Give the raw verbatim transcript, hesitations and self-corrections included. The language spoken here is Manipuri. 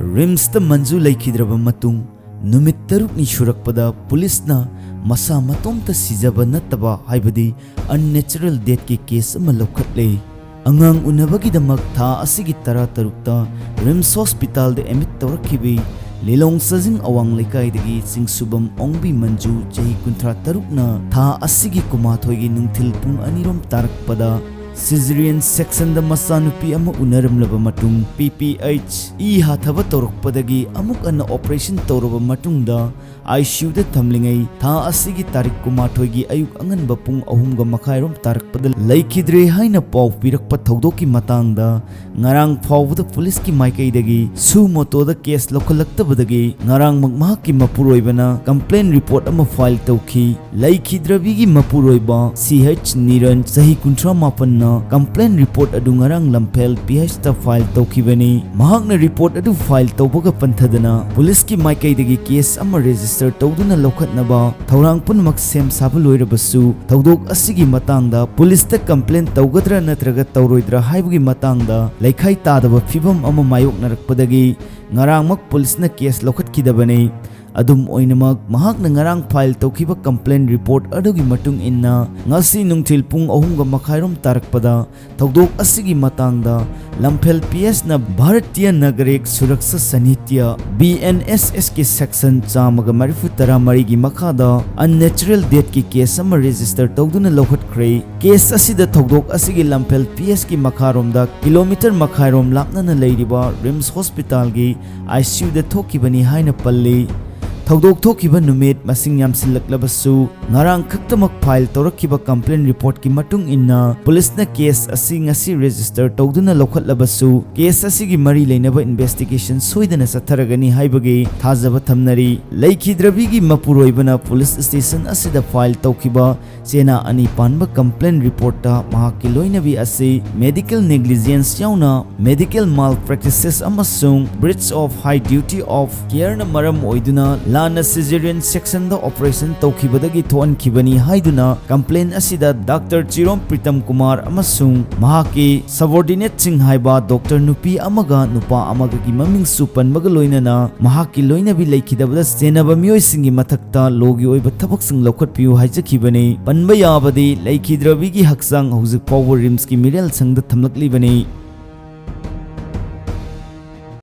ꯔꯤꯝꯁꯇ ꯃꯟꯖꯨ ꯂꯩꯈꯤꯗ꯭ꯔꯕ ꯃꯇꯨꯡ ꯅꯨꯃꯤꯠ ꯇꯔꯨꯛꯅꯤ ꯁꯨꯔꯛꯄꯗ ꯄꯨꯂꯤꯁꯅ ꯃꯁꯥ ꯃꯇꯣꯝꯇ ꯁꯤꯖꯕ ꯅꯠꯇꯕ, ꯍꯥꯏꯕꯗꯤ unnatural deathꯀꯤ ꯀꯦꯁ ꯑꯃ ꯂꯧꯈꯠꯂꯦ꯫ ꯑꯉꯥꯡ ꯎꯅꯕꯒꯤꯗꯃꯛ ꯊꯥ ꯑꯁꯤꯒꯤ ꯇꯔꯥꯇꯔꯨꯛꯇ ꯔꯤꯝꯁ ꯍꯣꯁꯄꯤꯇꯥꯜꯗ ꯑꯦꯗꯃꯤꯠ ꯇꯧꯔꯛꯈꯤꯕꯤ ꯂꯤꯂꯣꯡ ꯆꯥꯖꯤꯡ ꯑꯋꯥꯡ ꯂꯩꯀꯥꯏꯗꯒꯤ ꯆꯤꯡꯁꯨꯕꯝ ꯑꯣꯡꯕꯤ ꯃꯟꯖꯨ, ꯆꯍꯤ ꯀꯨꯟꯊ꯭ꯔꯥ ꯇꯔꯨꯛꯅ, ꯊꯥ ꯑꯁꯤꯒꯤ ꯀꯨꯟꯃꯥꯊꯣꯏꯒꯤ ꯅꯨꯡꯊꯤꯜ ꯄꯨꯡ ꯑꯅꯤꯔꯣꯝ ꯇꯥꯔꯛꯄꯗ cesarean sectionꯗ ꯃꯆꯥꯅꯨꯄꯤ ꯑꯃ ꯎꯅꯔꯝꯂꯕ ꯃꯇꯨꯡ, ꯄꯤ ꯄꯤ ꯑꯩꯆ ꯏ ꯍꯥꯊꯕ ꯇꯧꯔꯛꯄꯗꯒꯤ ꯑꯃꯨꯛ ꯍꯟꯅ ꯑꯣꯄꯔꯦꯁꯟ ꯇꯧꯔꯕ ꯃꯇꯨꯡꯗ, ꯑꯥꯏ ꯁꯤ ꯌꯨꯗ ꯊꯝꯂꯤꯉꯩ ꯊꯥ ꯑꯁꯤꯒꯤ ꯇꯥꯔꯤꯛ ꯀꯨꯟꯃꯥꯊꯣꯏꯒꯤ ꯑꯌꯨꯛ ꯑꯉꯟꯕ ꯄꯨꯡ ꯑꯍꯨꯝꯒ ꯃꯈꯥꯏꯔꯣꯝ ꯇꯥꯔꯛꯄꯗ ꯂꯩꯈꯤꯗ꯭ꯔꯦ ꯍꯥꯏꯅ ꯄꯥꯎ ꯄꯤꯔꯛꯄ ꯊꯧꯗꯣꯛꯀꯤ ꯃꯇꯥꯡꯗ ꯉꯔꯥꯡ ꯐꯥꯎꯕꯗ ꯄꯨꯂꯤꯁꯀꯤ ꯃꯥꯏꯀꯩꯗꯒꯤ ꯁꯨ ꯃꯣꯇꯣꯗ ꯀꯦꯁ ꯂꯧꯈꯠꯂꯛꯇꯕꯗꯒꯤ ꯉꯔꯥꯡꯃꯛ ꯃꯍꯥꯛꯀꯤ ꯃꯄꯨꯔꯣꯏꯕꯅ ꯀꯝꯄ꯭ꯂꯦꯟ ꯔꯤꯄꯣꯔꯠ ꯑꯃ ꯐꯥꯏꯜ ꯇꯧꯈꯤ꯫ ꯂꯩꯈꯤꯗ꯭ꯔꯕꯤꯒꯤ ꯃꯄꯨꯔꯣꯏꯕ ꯁꯤ ꯑꯩꯆ ꯅꯤꯔꯟ, ꯆꯍꯤ ꯀꯨꯟꯊ꯭ꯔꯥ ꯃꯥꯄꯟꯅ ꯀꯝꯄ꯭ꯂꯦꯟ ꯔꯤꯄꯣꯔꯠ ꯑꯗꯨ ꯉꯔꯥꯡ ꯂꯝꯐꯦꯜ ꯄꯤ ꯑꯩꯆꯇ ꯐꯥꯏꯜ ꯇꯧꯈꯤꯕꯅꯤ꯫ ꯃꯍꯥꯛꯅ ꯔꯤꯄꯣꯔꯠ ꯑꯗꯨ ꯐꯥꯏꯜ ꯇꯧꯕꯒ ꯄꯟꯊꯗꯅ ꯄꯨꯂꯤꯁꯀꯤ ꯃꯥꯏꯀꯩꯗꯒꯤ ꯀꯦꯁ ꯑꯃ ꯔꯦꯖꯤꯁꯇꯔ ꯇꯧꯗꯨꯅ ꯂꯧꯈꯠꯅꯕ ꯊꯧꯔꯥꯡ ꯄꯨꯝꯅꯃꯛ ꯁꯦꯝ ꯁꯥꯕ ꯂꯣꯏꯔꯕꯁꯨ, ꯊꯧꯗꯣꯛ ꯑꯁꯤꯒꯤ ꯃꯇꯥꯡꯗ ꯄꯨꯂꯤꯁꯇ ꯀꯝꯄ꯭ꯂꯦꯟ ꯇꯧꯒꯗ꯭ꯔꯥ ꯅꯠꯇ꯭ꯔꯒ ꯇꯧꯔꯣꯏꯗ꯭ꯔꯥ ꯍꯥꯏꯕꯒꯤ ꯃꯇꯥꯡꯗ ꯂꯩꯈꯥꯏ ꯇꯥꯗꯕ ꯐꯤꯕꯝ ꯑꯃ ꯃꯥꯌꯣꯛꯅꯔꯛꯄꯗꯒꯤ ꯉꯔꯥꯡꯃꯛ ꯄꯨꯂꯤꯁꯅ ꯀꯦꯁ ꯂꯧꯈꯠꯈꯤꯗꯕꯅꯤ꯫ ꯑꯗꯨꯝ ꯑꯣꯏꯅꯃꯛ, ꯃꯍꯥꯛꯅ ꯉꯔꯥꯡ ꯐꯥꯏꯜ ꯇꯧꯈꯤꯕ ꯀꯝꯄ꯭ꯂꯦꯟ ꯔꯤꯄꯣꯔꯠ ꯑꯗꯨꯒꯤ ꯃꯇꯨꯡ ꯏꯟꯅ, ꯉꯁꯤ ꯅꯨꯡꯊꯤꯜ ꯄꯨꯡ ꯑꯍꯨꯝꯒ ꯃꯈꯥꯏꯔꯣꯝ ꯇꯥꯔꯛꯄꯗ ꯊꯧꯗꯣꯛ ꯑꯁꯤꯒꯤ ꯃꯇꯥꯡꯗ ꯂꯝꯐꯦꯜ ꯄꯤ ꯑꯦꯁꯅ Bharatiya ꯅꯥꯒꯔꯤꯛ Suraksha ꯁꯥꯅꯤꯙ꯭ꯌ, B and S ꯑꯦꯁꯀꯤ section ꯆꯥꯝꯃꯒ ꯃꯔꯤꯐꯨ ꯇꯔꯥꯃꯔꯤꯒꯤ ꯃꯈꯥꯗ unnatural deathꯀꯤ ꯀꯦꯁ ꯑꯃ ꯔꯦꯖꯤꯁꯇꯔ ꯇꯧꯗꯨꯅ ꯂꯧꯈꯠꯈ꯭ꯔꯦ꯫ ꯀꯦꯁ ꯑꯁꯤꯗ ꯊꯧꯗꯣꯛ ꯑꯁꯤꯒꯤ ꯂꯝꯐꯦꯜ ꯄꯤ ꯑꯦꯁꯀꯤ ꯃꯈꯥꯔꯣꯝꯗ ꯀꯤꯂꯣꯃꯤꯇꯔ ꯃꯈꯥꯏꯔꯣꯝ ꯂꯥꯞꯅꯅ ꯂꯩꯔꯤꯕ ꯔꯤꯝꯁ ꯍꯣꯁꯄꯤꯇꯥꯜꯒꯤ ꯑꯥꯏ ꯁꯤ ꯌꯨꯗ ꯊꯣꯛꯈꯤꯕꯅꯤ ꯍꯥꯏꯅ ꯄꯜꯂꯤ꯫ ꯊꯧꯗꯣꯛ ꯊꯣꯛꯈꯤꯕ ꯅꯨꯃꯤꯠ ꯃꯁꯤꯡ ꯌꯥꯝꯁꯤꯜꯂꯛꯂꯕꯁꯨ, ꯉꯔꯥꯡ ꯈꯛꯇꯃꯛ ꯐꯥꯏꯜ ꯇꯧꯔꯛꯈꯤꯕ ꯀꯝꯄ꯭ꯂꯦꯟ ꯔꯤꯄꯣꯔꯠꯀꯤ ꯃꯇꯨꯡ ꯏꯟꯅ ꯄꯨꯂꯤꯁꯅ ꯀꯦꯁ ꯑꯁꯤ ꯉꯁꯤ ꯔꯦꯖꯤꯁꯇꯔ ꯇꯧꯗꯨꯅ ꯂꯧꯈꯠꯂꯕꯁꯨ, ꯀꯦꯁ ꯑꯁꯤꯒꯤ ꯃꯔꯤ ꯂꯩꯅꯕ ꯏꯟꯚꯦꯁꯇꯤꯒꯦꯁꯟ ꯁꯣꯏꯗꯅ ꯆꯠꯊꯔꯒꯅꯤ ꯍꯥꯏꯕꯒꯤ ꯊꯥꯖꯕ ꯊꯝꯅꯔꯤ꯫ ꯂꯩꯈꯤꯗ꯭ꯔꯕꯤꯒꯤ ꯃꯄꯨꯔꯣꯏꯕꯅ ꯄꯨꯂꯤꯁ ꯁ꯭ꯇꯦꯁꯟ ꯑꯁꯤꯗ ꯐꯥꯏꯜ ꯇꯧꯈꯤꯕ ꯆꯦꯅꯥ ꯑꯅꯤ ꯄꯥꯟꯕ ꯀꯝꯄ꯭ꯂꯦꯟ ꯔꯤꯄꯣꯔꯠꯇ ꯃꯍꯥꯛꯀꯤ ꯂꯣꯏꯅꯕꯤ ꯑꯁꯤ ꯃꯦꯗꯤꯀꯦꯜ ꯅꯦꯒ꯭ꯂꯤꯖꯦꯟꯁ ꯌꯥꯎꯅ ꯃꯦꯗꯤꯀꯦꯜ ꯃꯥꯜ ꯄ꯭ꯔꯦꯛꯇꯤꯁꯦꯁ ꯑꯃꯁꯨꯡ breach of high duty of careꯅ ꯃꯔꯝ ꯑꯣꯏꯗꯨꯅ ꯍꯥꯟꯅ cesarean sectionꯗ operation ꯇꯧꯈꯤꯕꯗꯒꯤ ꯊꯣꯛꯍꯟꯈꯤꯕꯅꯤ ꯍꯥꯏꯗꯨꯅ complaint ꯑꯁꯤꯗ ꯗꯥꯛꯇꯔ ꯆꯤꯔꯣꯝ ꯄ꯭ꯔꯤꯇꯝ ꯀꯨꯃꯥꯔ ꯑꯃꯁꯨꯡ ꯃꯍꯥꯛꯀꯤ subordinateꯁꯤꯡ ꯍꯥꯏꯕ ꯗꯣꯛꯇꯔ ꯅꯨꯄꯤ ꯑꯃꯒ ꯅꯨꯄꯥ ꯑꯃꯒꯒꯤ ꯃꯃꯤꯡꯁꯨ ꯄꯟꯕꯒ ꯂꯣꯏꯅꯅ ꯃꯍꯥꯛꯀꯤ ꯂꯣꯏꯅꯕꯤ ꯂꯩꯈꯤꯗꯕꯗ ꯆꯦꯟꯅꯕ ꯃꯤꯑꯣꯏꯁꯤꯡꯒꯤ ꯃꯊꯛꯇ lawꯒꯤ ꯑꯣꯏꯕ ꯊꯕꯛꯁꯤꯡ ꯂꯧꯈꯠꯄꯤꯌꯨ ꯍꯥꯏꯖꯈꯤꯕꯅꯤ꯫ ꯄꯟꯕ ꯌꯥꯕꯗꯤ ꯂꯩꯈꯤꯗ꯭ꯔꯕꯤꯒꯤ ꯍꯛꯆꯥꯡ ꯍꯧꯖꯤꯛ ꯐꯥꯎꯕ RIMSꯀꯤ ꯃꯤꯔꯦꯜ ꯁꯪꯗ ꯊꯝꯂꯛꯂꯤꯕꯅꯤ꯫